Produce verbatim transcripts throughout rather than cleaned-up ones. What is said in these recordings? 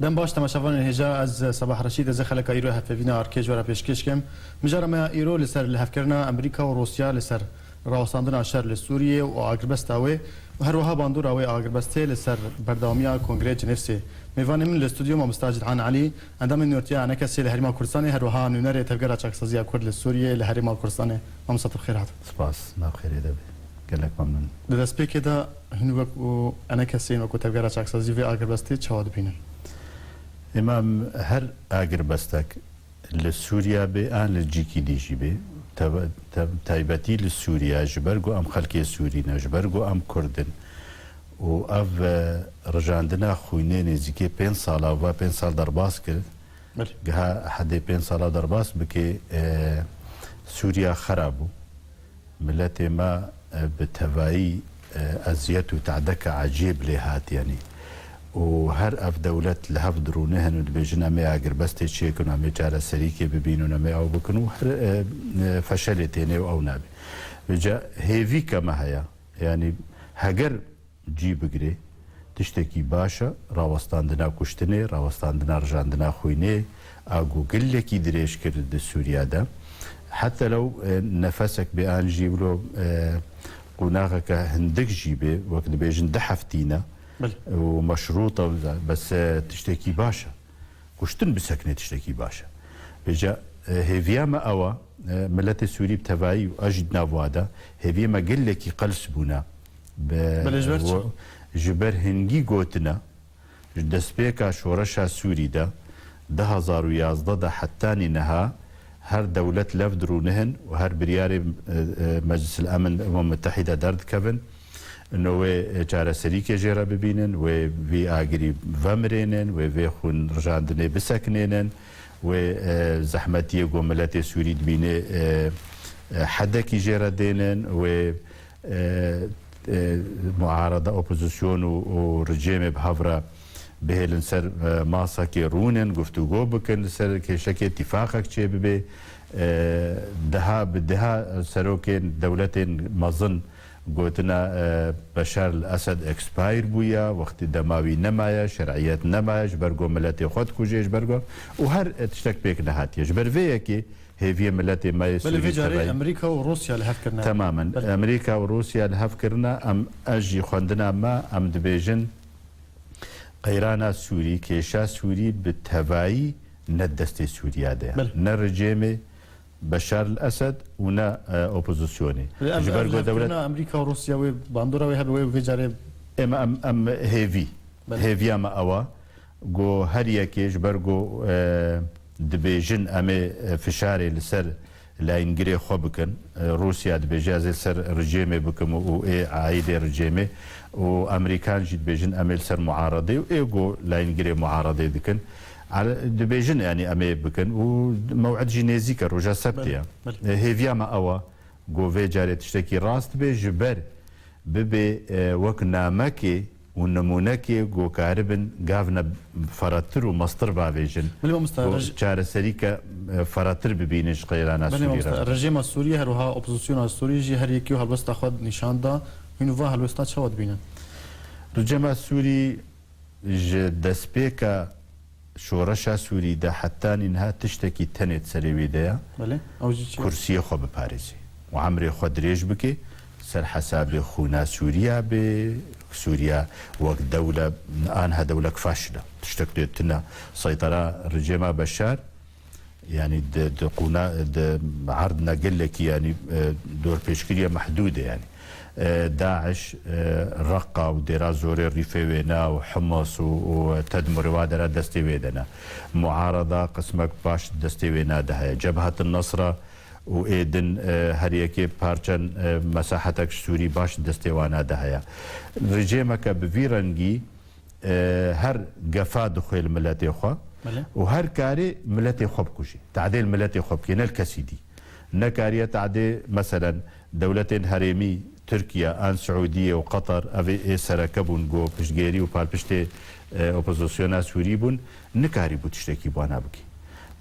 Dem baş temaşevanên hêja, ez Sebah Reşîd, ez ê xeleka îro hevpeyvîna arkê ji we re pêşkêş kim. Mijara me ya îro li ser lihevkirina Amerîka û Rûsya li ser rawestandina şer li Sûriyê û agirbesta wê û her wiha bandora wê agirbestê li ser berdewamiya Kongreyê Cinêvsê. Mêvanê min li stûdyo mamosta Cîdhan Elî, endamê Nûnertiya ENKSê li Herêma Kurdistanê, her wiha nûnerê Tevgera Çaksaziya Kurd li Sûriyê li Herêma Kurdistanê. Mamosta, tu bi xêr hat. Spas, nav xêrê de be. Gelek memnûn. Di destpêkê de hûn wek û ENKSê, wek û Tevgera Çaksazî vê agirbestê çawa dibînin? Êma em her agirbestek li Sûriya bê an li cîkî dî jî bê, tebe-, te-, taybetî li Sûriya ji ber ku em xelkê Sûrî ne, ji ber ku em Kurd in û ev, e, rijandina xwînê nêzîkê pênc sala, va pênc sal derbas kir, Belê. Giha hedê pênc sala derbas bike, e, Sûriya xera bû. Miletê me, e, bi tevayî, e, eziyet û tadeke ecêb lê hat, yanî. Û her ev dewlet li hev dirûnihin û dibêjin, "Em ê agirbestê çêkin, em ê çareserîkê bibînin, em ê ew bikin" û her, e, e, feşelê têne û ew nabe. Vêca hêvîke me heye. Yanî heger cî bigirê, tiştekî baş e, rawestandina kuştinê, rawestandina rijandina xwînê, a ku gelekî dirêj kir di Sûriya de. Heta lew, e, nefesek bê an jî wilo, e, qonaxeke hindik jî bê, wek dibêjin du heftî ne. Belê. Û meşrût e, bes, e, tiştekî baş e. Kuştin bisekine tiştekî baş e. Vêca, e, hêviya me ew e, e, miletê Sûrî bi tevayî û ez jî di nav wa de, hêviyê me gelekî qels bûne. Bi-, Belê, ji ber çi? wo-, ji ber hingî gotine, ji destpêka şoreşa Sûrî de, du hezar û yazdeh de hetanî niha, her dewlet lev dirûnihin û her biryarê, e, e, Meclisil Emin Umem Mutehîde derdikevin. Ino wê, e, çareserîkê jê re bibînin, wê vî agirî vemirênin, wê vê xwîn rijandinê bisekinênin, wê, e, zehmetiyê ku miletê Sûrî dibînê, e, e, hedekî jê re dênin, wê, e, e, muarada, opozîsyon û, û rejîmê bi hev re bihêlin ser, e, masekê rûnin, guftûgo bikin, li ser kêşekê tîfaqek çêbibe. E, deha bi deha serokên dewletên mezin gotine, e, Beşar el Esed expire bûye, wextî dema wî nemaye, şer'iyet nemaye, ji ber ku miletê xwe dikuje, ji ber ku, û her, e, tiştek pêk nehatiye. Ji ber vê yekê hêviyê miletê me yê Belê, Sûrî vê carê tevayî. Amerîka û Rûsya li hev kirine. Temamen. Belê. Amerîka û Rûsya li hev kirine, em, ez jî xwendina me, em dibêjin, qeyrana Sûrî, kêşa Sûrî bi tevayî ne destê Sûriya de ye. Belê. Ne rejîmê Beşar el Esed û ne, e, opozîsyonê. Belê, ev, Ji ber ev ku dewlet lihevkirina Amerîka û Rûsya wê bandora wê hebe wê vê carê Ême em, em hêvî, Belê. hêviya me ew e. Ku her yekê ji ber ku, e, dibêjin em ê, e, fişarê li ser layîngirê xwe bikin. E, Rûsya dibêje, "Ez ê li ser rejîmê bikim û, û ê aîdê rejîmê." Û Amerîkan jî dibêjin, "Em ê li ser muaredê û ê ku layîngirê muaredê dikin." Ele-, dibêjin, yanî em ê bikin û mew'id jî nêzîk e, roja sebtê ye. Belê, belê. E, hêviya me ew e ku vê carê tiştekî rast be, ji ber bibe, e, wek namekê û nimûnekê ku karibin gavne feretir û mestir bavêjin. Belê mamosta, Ku rej- çareserîke, e, feretir bibînin ji qeyrana Belê Sûrî mamosta, re. Rejîma Sûrî her wiha opozîsyona Sûrî jî her yekî û helwesta xwe nîşan da. Hûn û va helwesta çawa dibînin? Rejîma Sûrî ji destpêka şoreşa Sûrî de hetanî niha tiştekî tenê di serê wî de ye. Belê, ew jî çi? Kursiyê xwe biparêzê û emrê xwe dirêj bike, ser hesabê xûna Sûriya bê. Sûriya wek dewle, anha dewlek faşil e. Tiştek lê tune. Seytera rejîma Beşar, yanî di, di qûna, di erdna gelekî, yanî, e, dorpêçkiriye mehdûd e, yanî. E, Daiş, e, Reqa û Dêra Zorê rîfê wê ne û Humus û, û Tedmurê wa dera destê wê de ne. Muarada qismek baş destê wê ne de heye. Cebhetin Nesra û ê din, e, her yekê parçen, e, mesahetek ji Sûrî baş destê wana de heye. Rejîmeke bi vî rengî, e, her gefa dixwê li miletê xwe Belê. û her karê miletê xwe bikujê. Tadê li miletê xwe bikê, ne li kesî dî. Nekariye tadê, meselen, dewletên herêmî, Tirkiye, an Siûdiye û Qeter, ev ê sereke bûn, ku piştgêrî û palpiştê, e, opozisyona Sûrî bûn, nikarîbû tiştekî bi wana bikî.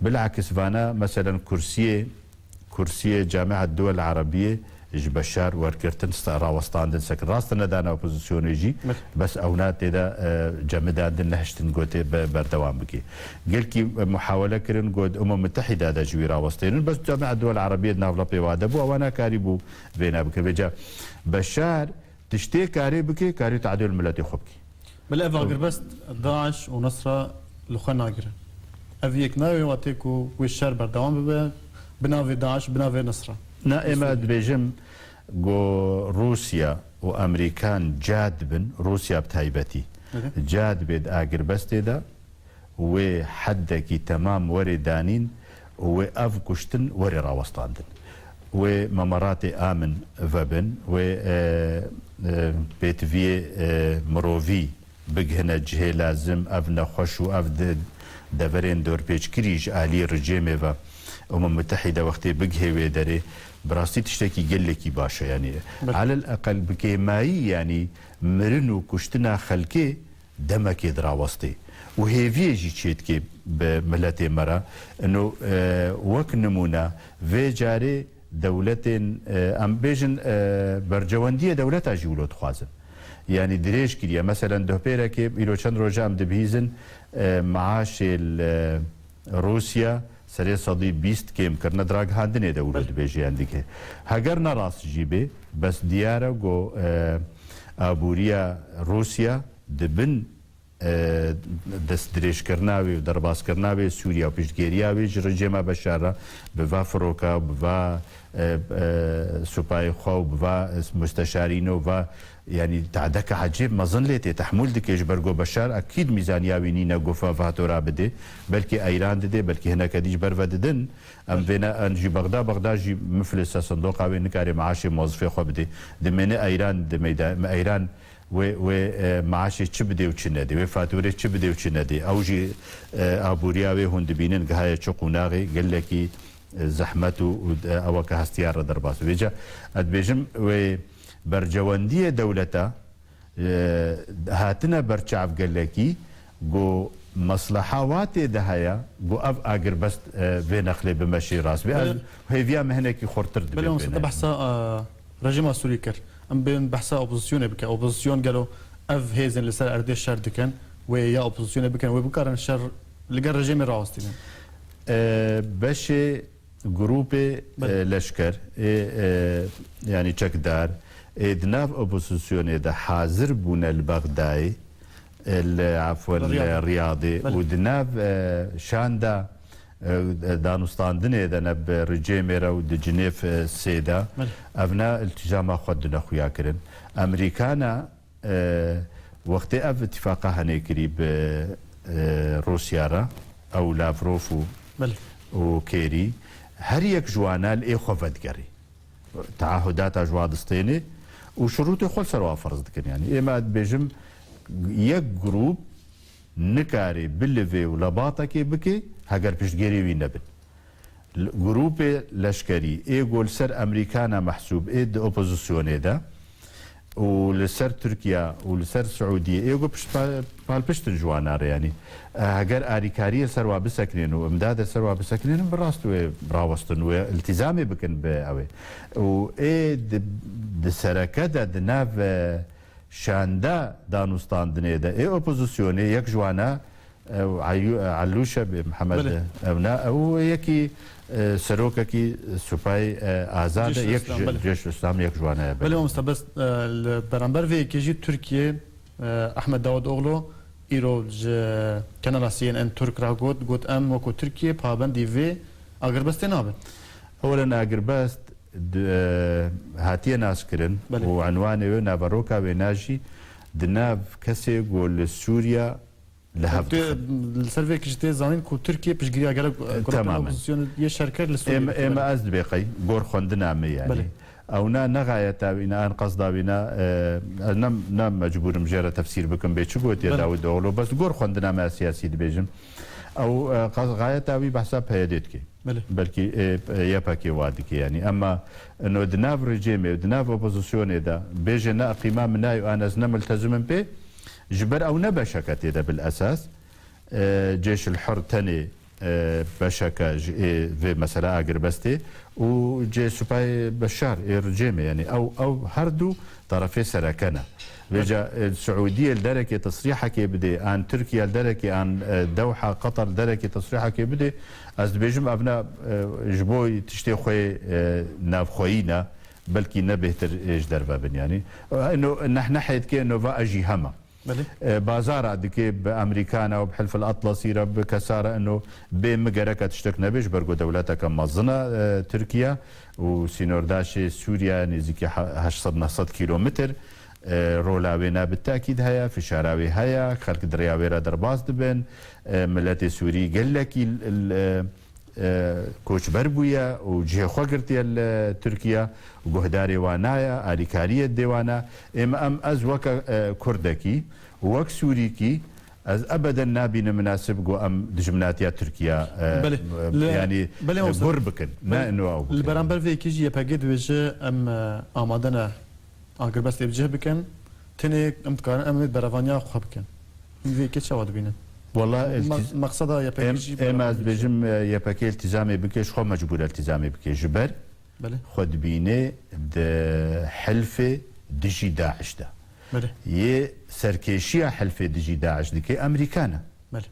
Bilakis vana, meselen, kursiyê, kursiyê Camiat Duwel Erebiyê ji Beşar wergirtin, sta-, rawestandin sekin. Rast nedana opozisyonê jî, bes ewna tê de, e, cemidandin, nehiştin gotê be-, berdewam bike. Gelkî, e, muhawele kirin, got Umem Mutehîda de ji wî rawestênin, bes Camiya Duwel Erebiyê di nav lepê wa de bû, ewa nekarîbû vêna bike. Vêca Beşar tiştê karê bike, karê tadê li miletê xwe bike. Belê ev agirbest DAIŞ û Nusra li xwe nagire. Ev yek nayê watê ku wê şer berdewam bibe, bi navê DAIŞ, bi navê Nusra. Na, ema dibêjim ku Rûsya û Amerîkan ca dibin, Rûsya bi taybetî, ca dibe di agirbestê de, wê heddekî temam were danîn û wê ev kuştin were rawestandin. Wê memeratê amin vebin, wê, e, e, pêtiviyê, e, mirovî bigihine cihê lazim, ev nexweş û ev di deverên dorpêçkirî ji aliyê rejêmê ve Umem Mutehîde wextê bigihê wê derê, bi rastî tiştekî gelekî baş e. Yanî, elel eqel bi kêmayî, yanî mirin û kuştina xelkê demekê dirawestê û hêviyê jî çêdikê bi miletê me re. Ino, e, wek nimûne vê carê dewletên, e, em bêjin, e, bercewendiyê dewleta jî wilo dixwazin. Yanî dirêj kiriye. Meselen, dohpêrekê îro çend roja em dibihîzin, e, maaşê li Rûsya serê sedî bîst kêm kirine, di ragihandinê de wilo dibêje yan dike. Heger ne rast jî bê, bes diyar e ku, e, aboriya Rûsya di bin, e, destdirêjkirina wê û derbaskirina wê Sûriya û piştgiriya wê ji rejêma Beşar re bi va firoka û bi va, e, e, supayê xwe û bi va, e, musteşarîno va, yanî tadeke ecêb mezin lê tê, tehmûl dike, ji ber ku Beşar ekîd mîzaniya wî nîne ku va, va tora bide, belkî Eyran dide, belkî hineke dî ji ber ve didin. Em vêne, em jî Bexda, Bexda jî miflis e, sindoqa wê nikare maaşê mozifê xwe bide. Dimêne Eyran di meyda-, Eyran wê, wê, e, maaşê çi bidê û çi nedê, wê faturê çi bidê û çi nedê. Ew jî, e, aboriya wê hûn dibînin gihaye çi qonaxê, gelekî, e, zehmet û, û, e, eweke hestiyar re derbas. Vêca ez dibêjim wê bercewendiyê dewleta, e, hatine ber çav gelekî, ku mesleha wa tê de heye, ku ev agirbest, e, vê nexlê bimeşî rast bê. Ez hêviya me hinekî xurtir dibê. Belê, mamoste, te behsa, e, rejîma Sûrî kir. Em bên behsa opozisyonê bike. Opozisyon gelo ev hêzên li ser erdê şer dikin, wê ya opozisyonê bikin, wê bikarin şer li gel rejîmê rawestînin? E, beşê grûpê, e, leşker, ê, e, yanî çekdar, ê di nav opozisyonê de hazir bûne li Bexdayê, e, li, afwen, li Riyadê û di nav, e, şanda, e, danûstandinê de ne bi rejêmê re û di Cinêv, e, sê de, ev ne îltîzama xwe dine xuya kirin. Amerîkana, e, wextê ev îtîfaqa henê kirî bi, e, Rûsya re, ew Lavrov û, û Kerî, her yek ji wana li ê xwe vedigerî. Teahudata ji wa distênê û şurûtê xwe li ser wa ferz dikin. Yanî ême, ez dibêjim, yek grûp nikarê bilivê û lebatekê bike heger piştgêrê wî nebin. L-, grûpê leşkerî ê ku li ser Amerîkana mehsûb ê di opozisyonê de û li ser Tirkiye û li ser Siûdiyê ê ku pişt-, pa-, palpiştin ji wana re, yanî, e, heger arîkariyê ser wa biseknên û imdadê ser wa biseknên, bi rast wê rawestin, wê îltîzamê bikin bi ew ê. Û ê di, di sereke de di nav, e, şanda danûstandinê de ê opozisyonê, yek ji wana, ew Eyû-, Elûşe bê Mihemed, ew na, ew yekî, e, serokekî supayê, e, azad e, yek ji Ceyşul Îslam, yek ji wana ye. Belê, mamoste, bes, e, li beramber vê yekê jî Tirkiye, e, Ahmet Davutoğlu îro ji kanala C N N Türk re got, got, em wekû Tirkiye pabendî vê agirbestê nabin. Ewelen agirbest di, e, hatiye naskirin û enwanê wê, naveroka wê na jî di nav kesê ku li Sûriya li hev dixin. Li ser vê kiştê zanîn ku Tirkiye piştgiriya gelek, e, grûpên opozisyonê yê şerker li Sûriyê dike. Ême ez dibê qey gor xwendina me, yanî. Ew na ne gayeta wî ne, an qesda wî ne, e, ez ne, ne mecbûr im jê re tefsîr bikim bê çi gotiye Dawid Oğlu, bes gor xwendina me siyasî dibêjim. Ew, e, qas-, gayeta wî behsa P Y D dike. Belkî, e, e, Y P G wa dike, yanî. Ema ino di nav rejêmê, di nav opozisyonê de bêje ne eqîma min nayê, an ez ne miltezim im pê, ji ber ew ne beşeke tê de bil esas, e, Cêşil Hur tenê, e, beşeke ji ê vê mesela agirbestê û cê supayê Beşar ê ricêmê, yanî ew, ew her du terefê sereke ne. Vêca, e, Siûdiyê li derekê tesrîhekê bidê, an Tirkiye li derekê, an, e, Dewha, Qeter li derekê tesrîhekê bidê, ez dibêjim ev ne, e, ji bo tiştê xwe, e, navxweyî ne, belkî ne bêhtir, e, ji derve bin, yanî. E, ino nehnehê dike, ino va ez jî hema. Belê. E, bazara dike bi Amerîkana û bi Hilf el Atlasî re, bi kesa re, ino bê min gereke tiştek nebê, ji ber ku dewleteke mezin e, e, Tirkiye û sînordaşê Sûriye nêzîkî he-, heşt sed neh sed kîlometr, e, rola wê ne bi tekîd heye, fişara wê heye, xelk di rêya wê re derbas dibin, e, miletê Sûrî gelekî l-, l-, e, e, koçber bûye û cihê xwe girtiye li Tirkiye, guhdarê wan naye, alîkariyê dê wan e. Ê me em, ez weke, e, Kurdekî û wek Sûrîkî, ez ebeden nabînim minasib ku em dijminatiya Tirkiye, e, Belê. e, Li, yanî, belê, e, mamosta. Gur bikin. Ne Belê. Ino ew Li bikin. Beramber vê yekê jî Y P G dibêje em, e, amade ne agirbestê bi cih bikin. Tenê em dikarin em ê berevaniya xwe bikin. Vê yekê çawa dibînin? Wala Me-, iltiz-, meqseda Y P G em, jî em ez berevaniya dibêjim, e, Y P G iltizamê bike, ji xwe mecbûr iltizamê bike. Ji ber Belê. xwe dibîne di hilfê dijî DAIŞ de. Belê. Yê serkêşiya hilfê dijî DAIŞ dike Amerîkan e. Belê.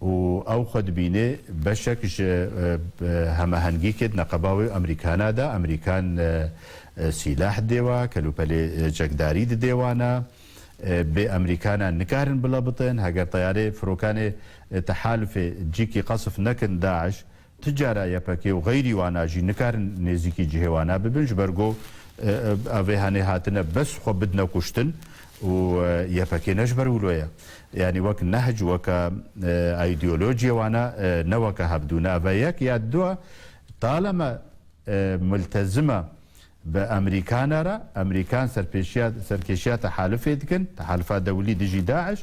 Û ew xwe dibîne beşek ji, e, e, hemahengîkê di neqeba wê Amerîkana de. Amerîkan, e, e, sîlah dê wa, kelûpelê, e, çekdarî didê wana. E, bê Amerîkana nikarin bila bitin. Heger teyarê firokanê, e, tehalufê cîkî qesf nekin DAIŞ, Ti cara Y P G û xeyrî wana jî nikarin nêzîkî cihê wana bibin, ji ber ku, e, e, evê henê hatine bes xwe bidine kuştin û, e, Y P G ne ji ber wilo ye. Yanî wek nehc, weke, e, îdeolojiyê wana, e, ne weke hevdû ne. Eve yek ya dua taleme, e, multezime bi Amerîkana re, Amerîkan serpêşiya, serkêşiya tehalufê dikin, tehalufa dewlî dijî DAIŞ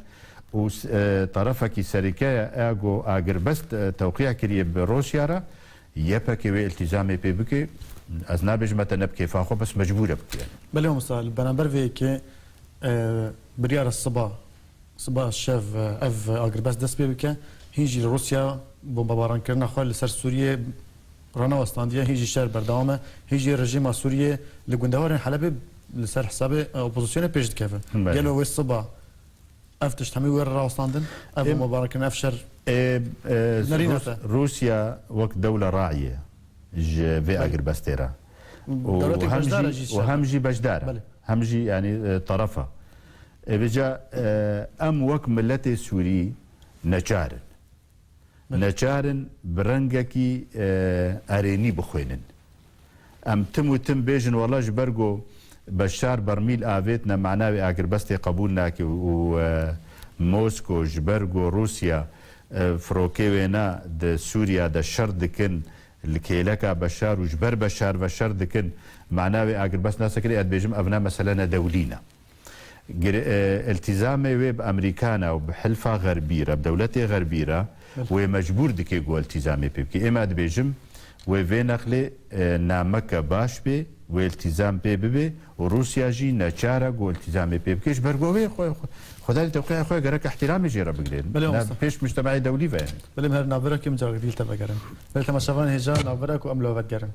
û s-, e, terefekî sereke ye, eya ku agirbest, e, tewqiya kiriye bi Rûsya re, Y P G wê îltîzamê pê bike, ez nabêjim te ne bi kêfa xwe, bes mecbûr e bike. Belê mamosta, li beramber vê yekê, e, biryar e siba Siba şev, e, ev agirbest dest pê bike. Hîn jî li Rûsya bombebaran kirina xwe li ser Sûriyê ranewestandiye. Hîn jî şer berdewam e. Hîn jî rejîma Sûriyê li gundewarên Helebê li ser hesabê, e, opozisyonê pêş dikeve. Belê. Gelo wê siba ev tişt hemî wê re rawestandin? Ev Em, bombebaran kirin, ev şer e, e, nerîna Rûs-, te? Rûsya wek dewle raye ji vê Belê. agirbestê re. Û Dewletê hem beşdar e jî, jî û şer. hem jî beşdar e. Belê. Hem jî, yanî, e, terefa. Ê vêca, e, em wek miletê Sûrî neçar in. Belê. Neçar in bi rengekî, e, erênî bixwînin. Em tim û tim bêjin, wela ji ber ku Beşar bermîl avêtine, mana wê agirbestê qebûl nake û, e, Mosko ji ber ku Rûsya, e, firokê wêna di Sûriya de şer dikin, li kêleka Beşar û ji ber Beşar ve şer dikin, mana wê agirbest nase kirê, ez dibêjim ev ne mesele nedewlî ne. Gire-, e, iltîzamê wê bi Amerîkana û bi hilfa xerbî re, bi dewletê xerbî re, Evet. wê mecbûr dike ku iltîzamê pê bike. Ê me dibêjim, wê vê nexlê, e, nameke baş bê, wê iltîzam pê bibe û Rûsya jî neçar e ku iltîzamê pê bike. Ji ber ku wê xwe, xwe, xwedanê tewqeya xwe gerek îhtîramê jê re bigirên. Belê, Ne mamosta. pêş mujtemeyê dewlî ve yani. Belê, em her navberekê em carek dî li te vegerin. Belê, temaşevanên hêja, navberek û em li we vedigerin.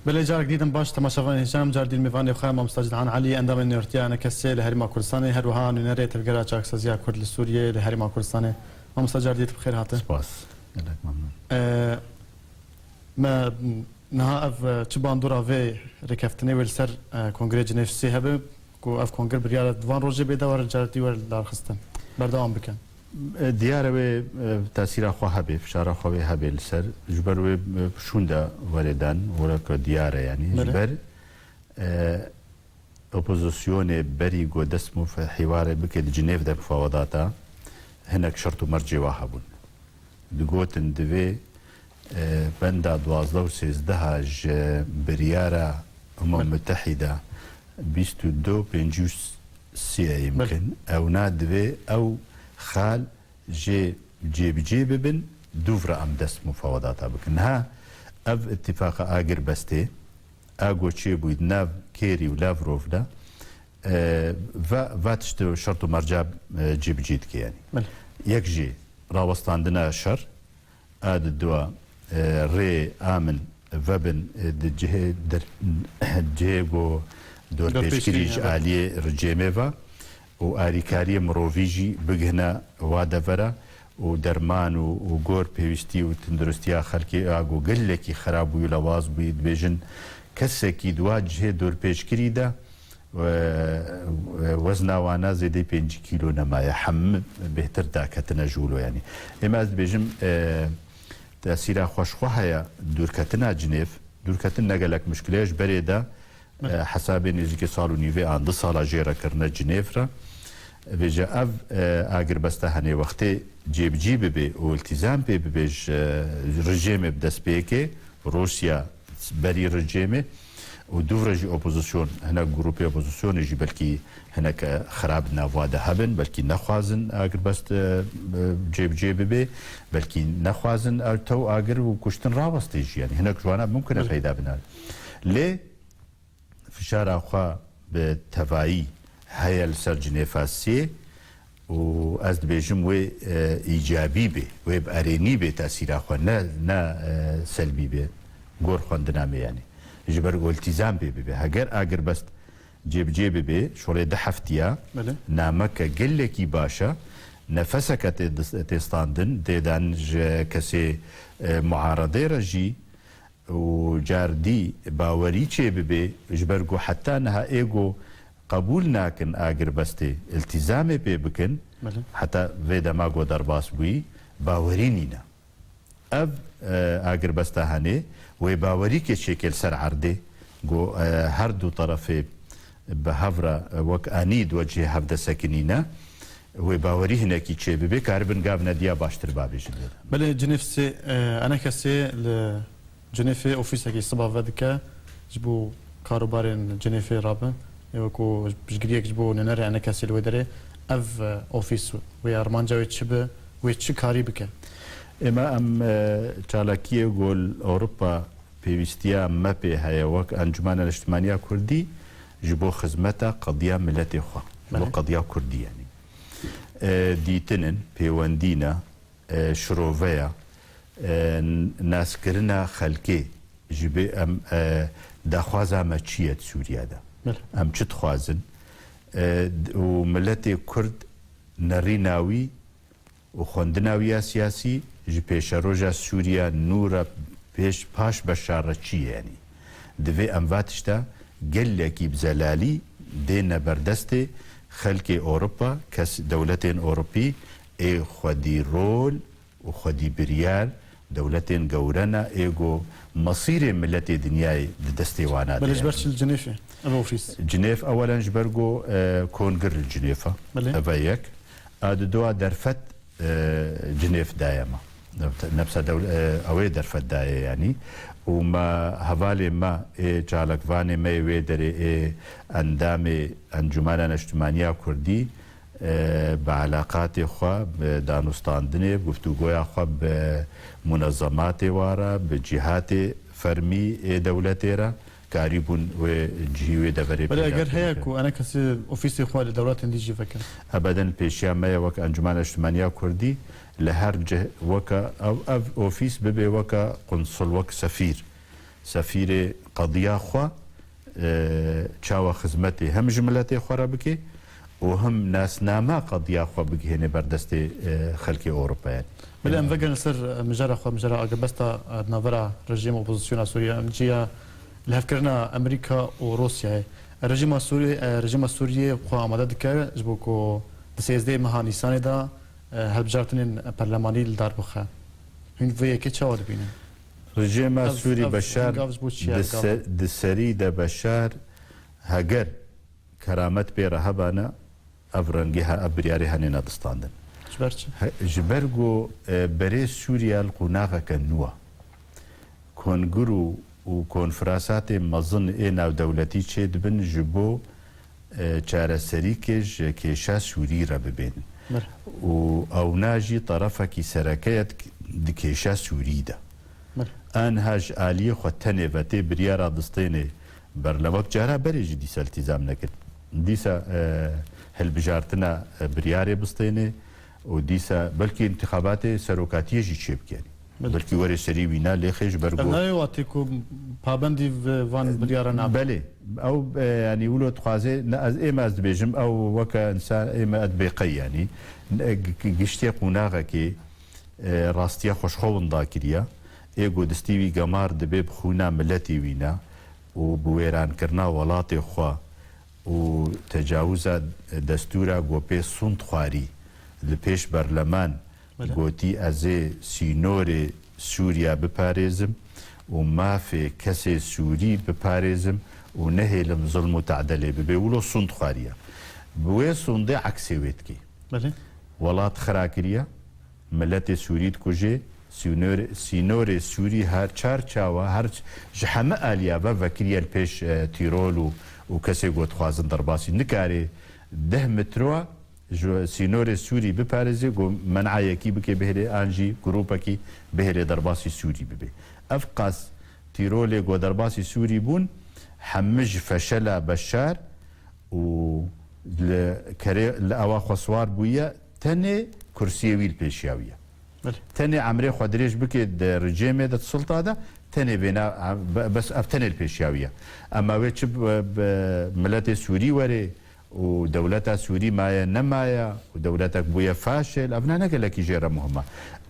Belê, carek dî din baş, temaşevanên hêja, em car dî li mêvanê xwe, Mamosta Cîdhan Elî, endamê Nûnertiya Enekesê li Herêma Kurdistanê, her wiha nûnerê Tevgera Çaksaziya Kurd li Sûriyê li Herêma Kurdistanê. Mamosta, car dî tu bi xêr hate. Spas. Gelek memnun. Ee, Me niha ev, e, çi bandora vê rêkeftinê wê li ser, e, Kongrê Cinêv sê hebe, ku ev kongre biryar e di van rojê bê de were caretî were darxistin. Berdewam bikin. E, diyar e wê, e, tesîra xwe hebe, fişara xwe wê hebe li ser. Ji ber wê, e, şûnde were dan, were ku diyar e, yanî. Belê. Ji ber, e, opozisyonê berî ku dest muf-, hîwarê bike di Cinêv de mufawedata, hinek şert û mercê wa hebûn. Digotin divê, e, benda duwazdeh û sêzdeh a ji biryara Umem Belê. Mutehîda bîst û du pêncî û sê ye Belê. Yimkin. Ewna divê ew xal jê cêbicê bibin, dûv re em dest mufawedata bikin. Niha ev îtîfaqa agirbestê, a ku çêbûyî di nav Kêrî û Lavrov de, e, va, va tiştê şert û merca, e, cêbicê dike, yanî. Belê. Yek jî rawestandina şer, a di dua, e, rê amin vebin, e, di cihê der-, cihê ku dorpêçkirî Dorpêçkirî, ji evet. Aliyê rejîmê ve û alîkariyê mirovî jî bigihine wa devera û derman û, û gor pêwîstî û tenduristiya xelkê a ku gelekî xerab bûyî û lewaz bûyî, dibêjin kesekî di wa cihê dorpêçkirî de, e, e, wezna wana zêdeyî pêncî kîlo nemaye. Hemû bêhtir daketine ji wilo, yanî. Ême ez dibêjim, e, tesîra xwe ji xwe heye dûrketina Cinêv. Dûrketin ne gelek muşkil e, ji berê de, e, Evet. Hesabê nêzîkî sal û nîvê an du sala jê re kirine Cinêv re. Vêce ev, e, agirbesta henê wextê cêbicî bibe û îltîzam pê bibe ji, e, rejîmê bi destpêkê, Rûsya berî rejîmê û dûv re jî opozîsyon, hinek grûpê opozîsyonê jî belkî hinek, e, xirab di nav wa de hebin, belkî nexwazin agirbest, e, e, cêbicê bibe, belkî nexwazin ew tew agir û kuştin raweste jî, yanî hinek ji wana mimkun e Belê. Peyda bine. Lê fişara xwe bi tevayî heye li ser Cinêfa sê û ez dibêjim wê, e, îcabî bê, wê bi erênî bê tesîra xwe, ne, ne, e, selbî bê. Gor xwendina me, yanî. Ji ber ku îltîzam pê bibe. Heger agirbest cêbicê bibe, şolê du heftiya, Belê. Nameke gelekî baş e, nefeseke tê dis-, tê standin, tê dan ji kesê, e, muaredê re jî, û cardî bawerî çêbibe, ji ber ku heta niha ê ku qebûl nakin agirbestê, îltîzamê pê bikin, Belê. Heta vê dema ku derbas bûyî, bawerî nîne. Ev, e, agirbesta henê, wê bawerîkê çêke li ser erdê, ku, e, her du terefê bi hev re, e, wek anî di we cihê hev de sekinîne, wê bawerî hinekî çêbibe, karibin gav nediya baştir bavêjin lê de. Belê, Cinêv sê, e, eneke sê li Cinêfê ofîsekî siba vedike ji bo karobarên Cinêfê rabe. Ê wekû piştgiriyek ji bo nûnerê eneke sê li wê derê. Ev, e, ofîs wê armanca wê çi be, wê çi karî bike? Ême em, e, çalakiyê ku li Ewropa pêwîstiya me pê heye wek Encûmena Niştimaniya Kurdî ji bo xizmeta qediya miletê xwe, ji bo Belê. Qediya Kurdî, yanî. E, dîtin in, pêwendî ne, e, şiroveya, e, n-, naskirina xelkê ji bê em, e, daxwaza me çi ye di Sûriye de? Belê. Em çi dixwazin? E, d-, û miletê Kurd nerîna wî û xwendina wî ya siyasî ji pêşeroja Sûriya nû re pêş, paş Beşar re çi ye, yanî? Divê em va tişta gelekî bi zelalî dêne ber destê xelkê Ewropa, kes, dewletên Ewropî ê xwedî rol û xwedî biryar dewletên gewre ne, ê ku mesîrê miletê dinyayê di destê wana de Belê, ji ber ye. Çi li Cinêfê? Ev ofîs. Cinêf ewelen ji ber ku, e, kongir li Cinêf e. Belê. Ev e yek. A di dua derfet, e, Cinêf daye me. Nefsa dewl-, e, ew ê derfet daye, yanî. Û me hevalê me ê çalakvanê me yê wê derê ê endamê Encûmena Neştimaniya Kurdî, e, bi elaqatê xwe, bi danûstandinê, bi guftûgoya xwe bi munezematê wa re, bi cîhatê fermî ê dewletê re, karîbûn wê cihî wê deverê Belê, peyda eger heye bikin. Ku ene kesê ofîsê xwe li dewletên dî jî vekin? Ebeden pêşiya me ye wek Encûmena Niştimaniya Kurdî li her cih weke ev, ev ofîs bibe weke qunsul, wek sefîr. Sefîrê qediya xwe, e, çawa xizmetê hem ji miletê xwe re bike û hem nasnama qediya xwe bigihêne ber destê, e, xelkê Ewropayan. Belê, em vegerin ser, e, mijara xwe, mijara agirbesta, e, di navbera rejîm opozisyona Sûriye, em ciya lihevkirina Amerîka û Rûsyayê. Rejîma Sûriyê, e, rejîma Sûriyê xwe amade dike ji bo ku di sêzdehê meha Nîsanê de e, hilbijartinên perlemanî li dar bixe. Hûn vê yekê çawa dibînin? Rejêma Sûrî Beşar di se-, di serî de Beşar heger keramet pê re hebana, ev rengê he-, ev biryarê henê nedistandin. Ji ber çi? He, ji ber ku, e, berê Sûriya li qonaxeke nû e. Kongir û, û konferansatê mezin ê navdewletî çêdibin ji bo, e, çareserîkê ji kêşa Sûrî re bibên. Belê. Û ewna jî terefekî sereke ye di, di kêşa Sûrî de. Belê. Anha ji aliyê xwe tenê ve tê biryara distênê ber lewek cara berê jî dîsa iltîzam nekir. Dîsa, e, hilbijartina, e, biryarê bistênê û dîsa belkî întixabatê serokatiyê jî çêbike. Belê. Belkî were serî wîna lê xê ji ber Ev ku nayê watê ku pabendî v-, van biryara nabe. Belê. Ew, e, yanî wilo dixwaze, ne, ez, ême ez dibêjim, ew weke însan, ême ez dibê qey, yanî. Ne, g-, g-, giştê qonaxekê, e, rastiya xwe ji xwe winda kiriye. Ê ku distî wî gemar dibe bi xwîna miletê wîna û bi wêrankirina welatê xwe û tecawiza destûra ku pê sûnd xwarî li pêş berleman Belê. Gotî, ez ê sînorê Sûriya biparêzim û mafê kesê Sûrî biparêzim û nehêlim zilm û tedelê bibe. Wilo sûnd xwariye. Bi wê sûndê eksê wê dikê. Belê. Welat xira kiriye, miletê Sûrî dikuje, sînor-, sînorê Sûrî her çar çawa, her ç-, ji heme aliya ve vekiriye li pêş, e, tîrol û, û kesê ku dixwazin derbasî. Nikare deh metre ji sînorê Sûrî biparêze, ku men'a yekî bike bihêle, an jî grûpekî bihêle derbasî Sûrî bibe. Ev qas tîrolê ku derbasî Sûrî bûn, hemî ji feşela Beşar û li kerê, li ewa xwe siwar bûye, tenê kursiyê wî li pêşiya wî ye. Belê. Tenê emrê xwe dirêj bike di rejîmê de, di sulta de, tenê vêna, be-, bes ev tenê li pêşiya wî ye. Ema wê çi bi, bi miletê Sûrî were û dewleta Sûrî maye nemaye û dewletek bûye faşil, ev ne, ne gelekî jê re muhim e.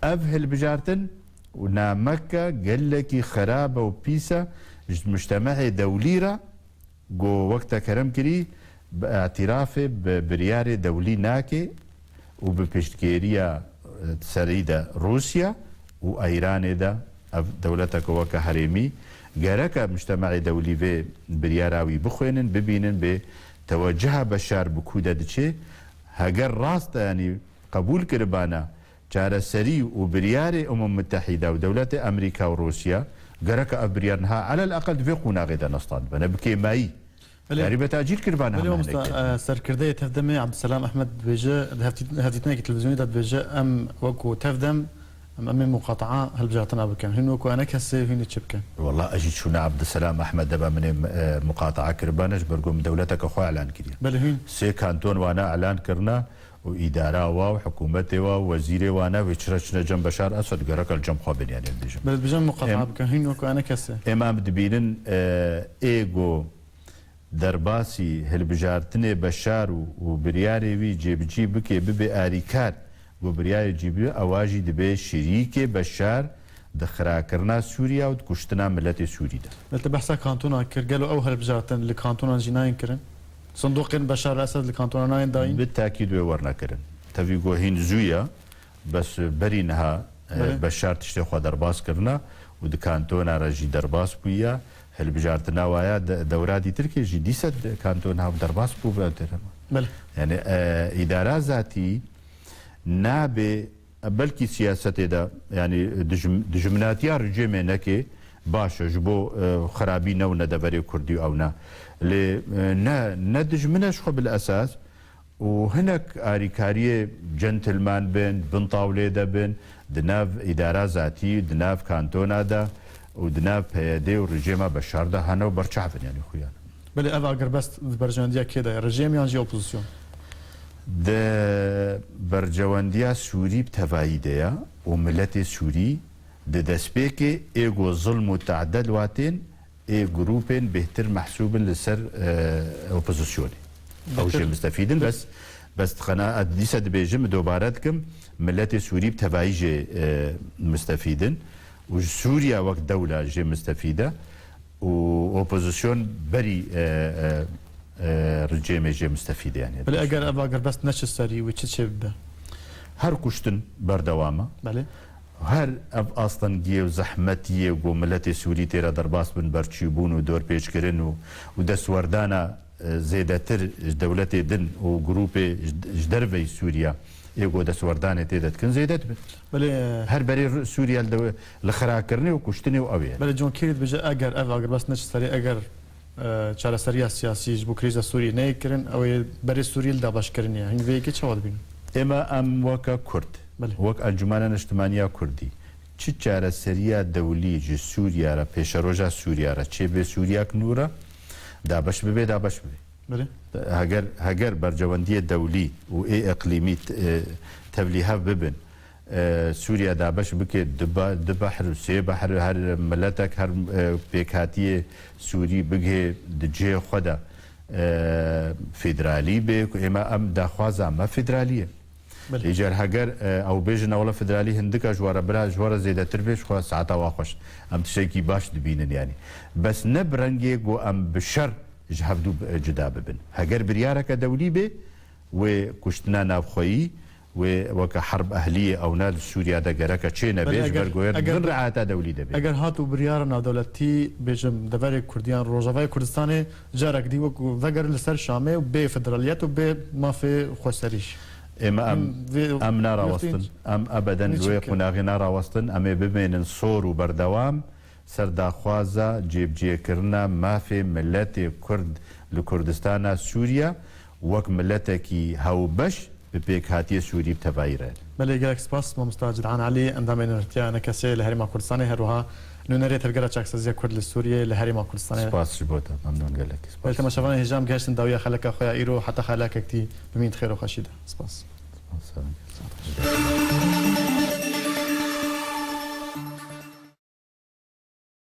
Ev hilbijartin û nameke gelekî xerab e û pîs e ji mujtemehê dewlî re, ku wek te kerem kirî, bi îtirafê bi biryarê dewlî nake û bi piştgiriya, e, serî de Rûsya û Îranê de, ev dewleteke weke herêmî, gereke mujtemehê dewlî vê biryara wî bixwênin, bibînin bê tewecuha Beşar bi ku de diçe, heger rast e, yanî qebûl kiribana çareserî û biryarê Umem Mutehîde û dewletê Amerîka û Rûsya, gereke ev biryar niha elel eqel di vê qonaxê de nestandibe, ne bi kêmayî. Belê. Yarî be tacîl kiribane Belê, heme mamoste, hinekê. E, serkirdeyê TEV-DEMê Abdulselam Ehmed dibêje, di hevdî-, hevdîtinekî televîzyonî de dibêje, em wekû TEV-DEM, em, em ê muqataa hilbijartina bikin. Hûn wekû ENKSê, hûn ê çi bikin? Wela ez jî çûna Abdulselam Ehmed de be min ê, e, muqataa kiribane, ji ber ku min dewleteke xwe elan kiriye. Belê, hûn. Sê kanton wana elan kirine û îdara wa û hikûmetê wa û wezîrê wana wê çira çine cem Beşar Esed, gereke li cem xwe bin, yanî dibêjim. Belê, dibêjim muqataa Em, bikin. Hûn wekû ENKSê. Êma em dibînin, e, ê ku derbasî hilbijartinê Beşar û, û biryarê wî cêbicî bike, bibe arîkar, ku biryarê cî bibe, ewa jî dibe şirîkê Beşar di xirakirina Sûriya û di kuştina miletê Sûrî de. Li te behsa kantona kir, gelo ew hilbijartin li kantonan jî nayên kirin? Sindoqên Beşar Esed li kantonan nayên dayîn? Bi tekîd wê werine kirin. Tevî ku hîn zû ye, bes berî niha, e, Belê. Beşar tiştê xwe derbas kirine û di kantona re jî derbas bûye. Hilbijartina waya de, dewra dîtirkê jî dîsa di kantona derbas bû be. Belê. Yani, e, îdara zatî nabe, belkî siyasetê de, yani dijm-, dijminatiya rejîmê neke baş e, ji bo, e, xirabî newne deverê Kurdî û ew ne. Lê, e, ne, ne dijmin e ji xwe bil esas, û hinek arîkariyê gentleman bin, bin tawlê de bin, di nav îdara zatî, di nav kantona de û di nav P Y D û rejîma Beşar de hene û berçav in, yanî xuyan. Belê, ev agirbest di berjewendiya kê de ye? Rejîm yan jî opozisyon? Di berjewendiya Sûrî bi tevayî de ye û miletê Sûrî di destpêkê ê ku zilm û tadel watên ê grûpên bêhtir mehsûb in li ser, e, opozisyonê. Ew jê mistefîd in, bes, bes xena-, ez dîsa dibêjim, dobare dikim, miletê Sûrî bi tevayî jê, e, mistefîd in û ji Sûriya wek dewla jê mistefîd e û opozisyon berî, e, e, e, rejîmê jê mistefîd e, yani. Belê eger ev agirbest neçe serî wê çi çê bibe? Her kuştin berdewam e. Belê. Her ev astengiyê û zehmetiyê ku miletê Sûrî tê re derbas bin, berçîbûn û dorpêçkirin û, û destwerdana, e, zêdetir ji dewletê din û grûpê ji, ji derveyî Sûriya ê ku destwerdanê tê de dikin zêde dibe. Belê. Her berê Sûriya li dew-, li xirakirinê û kuştinê û ew ê. Belê, John Kerry dibêje, eger ev agirbest neçe serê, eger e, çareseriya siyasî ji bo krîza Sûriyê neyê kirin, ew ê berê Sûriyê li dabeşkirinê ye. Hîn vê yekê çawa dibînin? Ême em weke Kurd, Belê. wek Encûmena Niştimaniya Kurdî, çi çareseriya dewlî ji Sûriya re, pêşeroja Sûriya re çêbê, Sûriyek nû re dabeş bibe, dabeş bibe. Belê. Heger, heger bercewendiyê dewlî û ê iqlîmî, e, tevlîhev bibin, e, Sûriye dabeş bike, du be-, du behr û sê behr, her miletek, her, e, pêkhatiyê Sûrî bigihê di cihê xwe de, e, federalî bê, ku ême em daxwaza me federalî ye. Belê. Îcar heger, e, ew bêjin, "Ewle federalî hindika ji we re, bira ji we re zêdetir bê, ji xwe saeta wa xweş." Em tiştekî baş dibînin, yanî. Bes ne bi rengê ku em bi şer ji hevdû bi-, cuda bibin. Heger biryareke dewlî bê, wê kuştina navxweyî, wê weke herb ehliyê ewna li Sûriya de gereke çê nebe, Belê, ji ber eger, ku eger din reata dewlî de bê. Eger hat û biryara navdewletî, bêjim, deverê Kurdiyan, Rojavayê Kurdistanê carek dî wek vegerin li ser Şamê û bê federaliyet û bê mafê xweserî jî. Ême em, Em vê em narawestin. Em ebeden li wê qunaxê narawestin. Em ê bimênin sor û berdewam ser daxwaza cêbicêkirina mafê miletê Kurd li Kurdistana Sûriye wek miletekî hewbeş bi pêkhatiyê Sûrî bi tevayî re. Belê, gelek spas, Mamosta Cîdhan Elî, endamê Nûnertiya N K S'ê li Herêma Kurdistanê, her wiha nûnerê Tevgera Çaksaziya Kurd li Sûriyê li Herêma Kurdistanê. Spas ji bo te, memnûn gelek. Spas. Belê, temaşevanên hêja, em gihiştin dawiya xeleka xwe ya îro, heta xelekek dî bimînin di xêr û xweşî de. Spas. Spas.